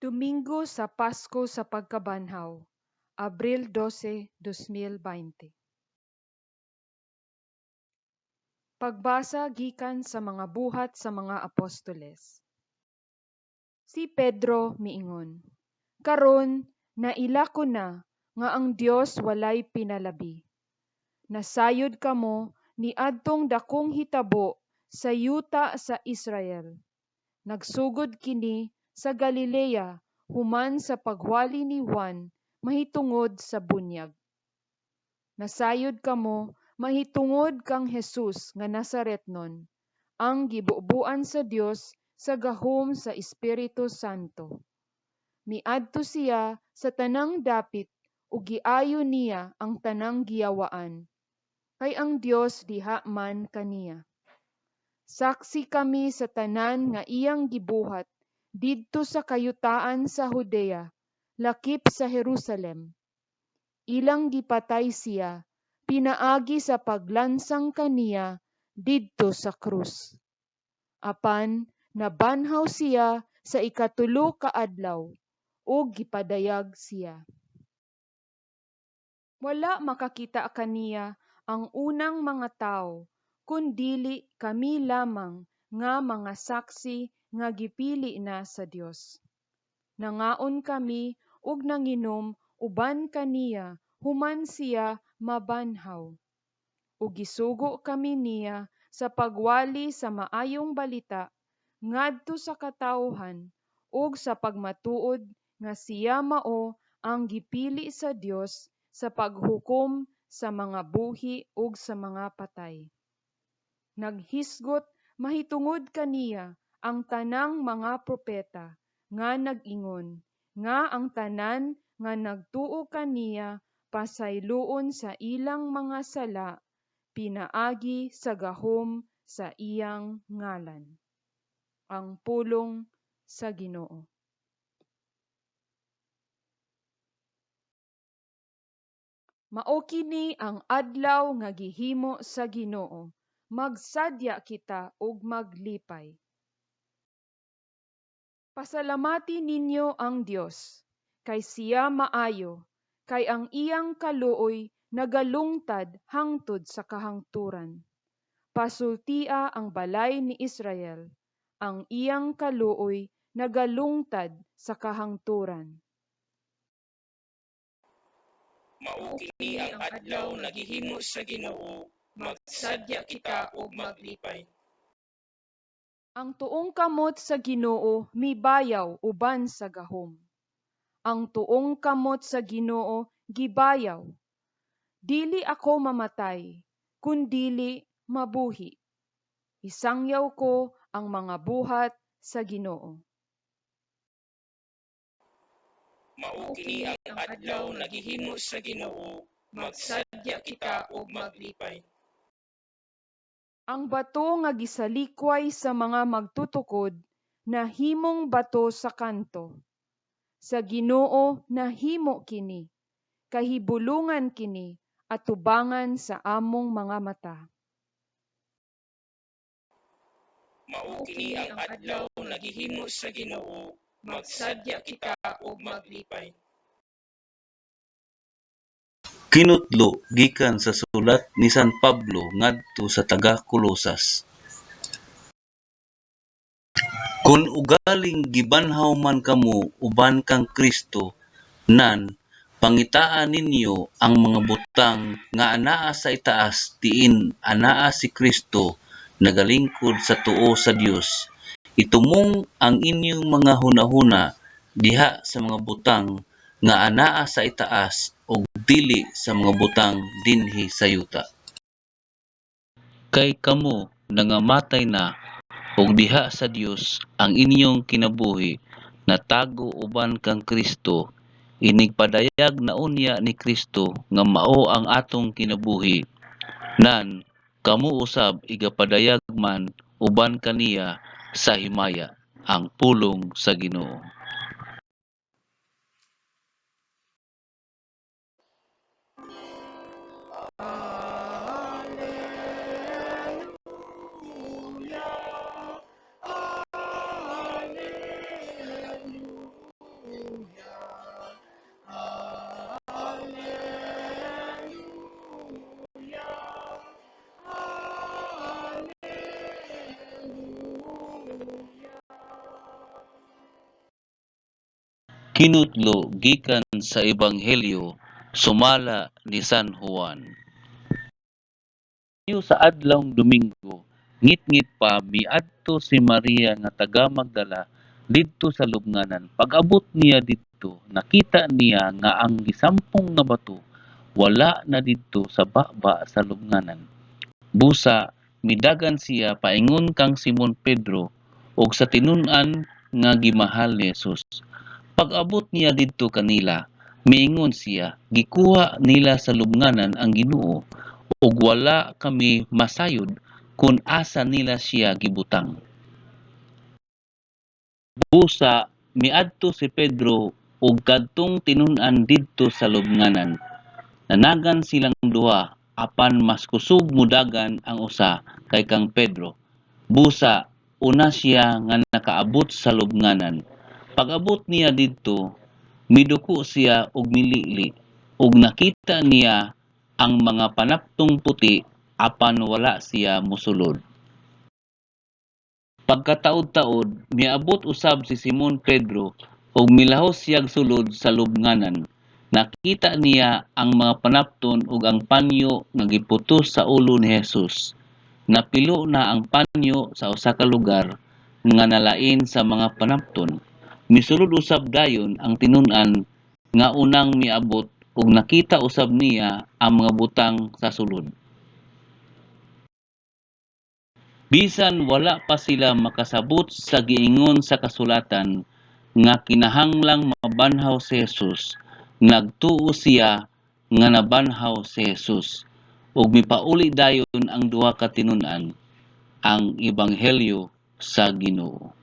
Domingo sa Pasko sa Pagkabanhaw, Abril 12, 2020. Pagbasa gikan sa mga buhat sa mga apostoles. Si Pedro miingon, "Karon naila ko na nga ang Dios walay pinalabi. Nasayod kamo niadtong dakong hitabo sa yuta sa Israel. Nagsugod kini sa Galilea human sa pagwali ni Juan mahitungod sa bunyag. Nasayod kamo mahitungod kang Jesus nga Nazaretnon, ang gibubuan sa Dios sa gahom sa Espiritu Santo. Miadto siya sa tanang dapit ug giayo niya ang tanang giyawaan, kay ang Dios diha man kaniya. Saksi kami sa tanan nga iyang gibuhat didto sa kayutaan sa Judea, lakip sa Jerusalem. Ilang gipatay siya pinaagi sa paglansang kaniya didto sa krus. Apan nabanhaw siya sa ikatulo ka adlaw ug gipadayag siya. Wala makakita kaniya ang unang mga tawo kun dili kami lamang nga mga saksi nga gipili na sa Dios. Nangaon kami ug nanginom uban kaniya human siya mabanhaw. Ug gisugo kami niya sa pagwali sa maayong balita ngadto sa katawhan ug sa pagmatuod nga siya mao ang gipili sa Dios sa paghukom sa mga buhi ug sa mga patay. Naghisgot mahitungod kaniya ang tanang mga propeta nga nag-ingon nga ang tanan nga nagtuo kaniya pasayloon sa ilang mga sala pinaagi sa gahom sa iyang ngalan." Ang pulong sa Ginoo. Mao kini ang adlaw nga gihimo sa Ginoo, magsadya kita ug maglipay. Pasalamati ninyo ang Dios, kay siya maayo, kay ang iyang kaluoy nagalungtad hangtod sa kahangturan. Pasultia ang balay ni Israel, ang iyang kaluoy nagalungtad sa kahangturan. Mao kini ang adlaw nga gihimo sa Ginoo, magsadya kita ug maglipay. Ang tuong kamot sa Ginoo mibayaw uban sa gahom. Ang tuong kamot sa Ginoo gibayaw. Dili ako mamatay, kun dili mabuhi. Isangyaw ko ang mga buhat sa Ginoo. Mao kini ang adlaw nga gihimo sa Ginoo, magsadya kita ug maglipay. Ang bato nga gisalikway sa mga magtutukod nahimong bato sa kanto. Sa Ginoo nahimo kini, kahibulungan kini atubangan sa among mga mata. Mao kini ang adlaw nga gihimo sa Ginoo, magsadya kita ug maglipay. Kinutlo gikan sa sulat ni San Pablo ngadto sa taga-Colosas. Kon ugaling gibanhaw man kamo uban kang Kristo, nan pangitaa ninyo ang mga butang nga anaa sa itaas diin anaa si Kristo nagalingkod sa tuo sa Dios. Itumong ang inyong mga hunahuna diha sa mga butang nga anaa sa itaas ug dili sa mga butang dinhi sa yuta. Kay kamo nangamatay na, ug diha sa Dios ang inyong kinabuhi natago uban kang Kristo. Inigpadayag na unya ni Kristo nga mao ang atong kinabuhi. Nan kamo usab igapadayag man uban kaniya sa himaya. Ang pulong sa Ginoo. Alleluia, Alleluia. Kinutlo gikan sa Ebanghelyo sumala ni San Juan. Sayo sa adlawng Domingo, ngitngit pa, miadto si Maria nga taga Magdala didto sa lubnganan. Pag-abot niya didto, nakita niya nga ang gisampong nga bato wala na didto sa baba sa lubnganan. Busa midagan siya paingon kang Simon Pedro ug sa tinun-an nga gimahal ni Jesus. Pag-abot niya didto kanila, miingon siya, "Gikuha nila sa lubnganan ang Ginoo ug wala kami masayod kon asa nila siya gibutang." Busa miadto si Pedro ug kadtong tinun-an didto sa lubnganan. Nanagan silang duha, apan mas kusog modagan ang usa kay kang Pedro. Busa una siya nga nakaabot sa lubnganan. Pag-abot niya didto, miduko siya ug milili, ug nakita niya ang mga panaptong puti, apan wala siya mosulod. Pagkataud-taud, miabot usab si Simon Pedro ug milahos siyag sulod sa lubnganan. Nakita niya ang mga panapton ug ang panyo nga giputos sa ulo ni Jesus. Napilo na ang panyo sa usa ka lugar nga nalain sa mga panapton. Misulod usab dayon ang tinun-an nga unang miabot ug nakita usab niya ang mga butang sa sulod. Bisan wala pa sila makasabot sa giingon sa kasulatan nga kinahanglang mabanhaw si Jesus, nagtuo siya nga nabanhaw si Jesus ug mipauli dayon ang duha ka tinun-an. Ang Ebanghelyo sa Ginoo.